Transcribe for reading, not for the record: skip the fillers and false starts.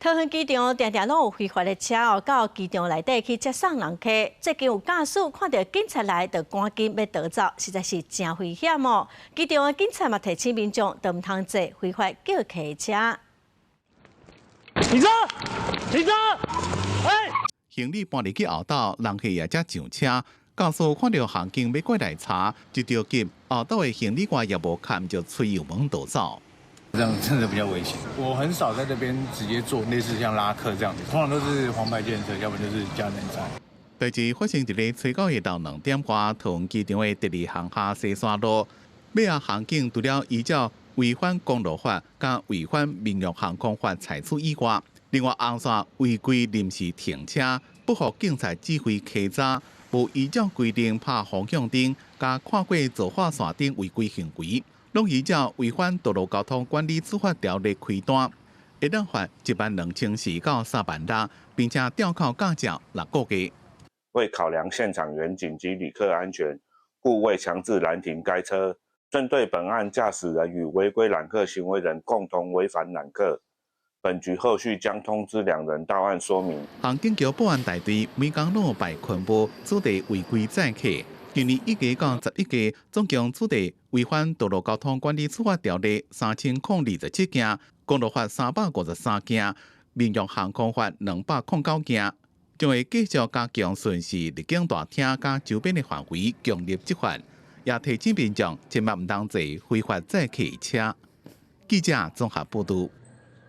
桃園機場定定攏有非法的車哦，到機場內底去接送人客。最近有駕駛看著警察來，就趕緊欲逃走，實在是誠危險哦。機場的警察嘛提醒民眾，都毋通坐非法叫客的車。停車！停車！欸！行李搬入去後斗，人客也才上車。駕駛看著航警欲過來查，一著急，後斗的行李櫃也無看，就催油門逃走。這樣真的比較危險。我很少在這邊直接做類似像拉客這樣子，通常都是黃牌計程車，要不就是加人載。代誌發生佇咧初九下晝2點外，桃園機場的第二航廈西山路，尾仔航警除了依照違反公路法佮違反民用航空法裁處以外，另外紅線違規臨時停車，不服警察指揮稽查，無依照規定拍方向燈，佮跨過造化線等違規行為，攏依照違反道路交通管理處罰條例開單，會當罰1萬2千四到3萬六，並且吊扣駕照6個月。為考量現場員警及旅客安全，故未強制攔停該車。針對本案駕駛人與違規攬客行為人共同違反攬客，本局後續將通知兩人到案說明。航警局保安大隊每工攏有排勤務，取締違規載客。今年1月到11月，總共取締違反道路交通管理處罰條例3027件，公路法353件，民用航空法209件，將會繼續加強巡視入境大廳佮周邊的範圍，強力執法，也提醒民眾千萬毋通坐非法載客車。記者綜合報導。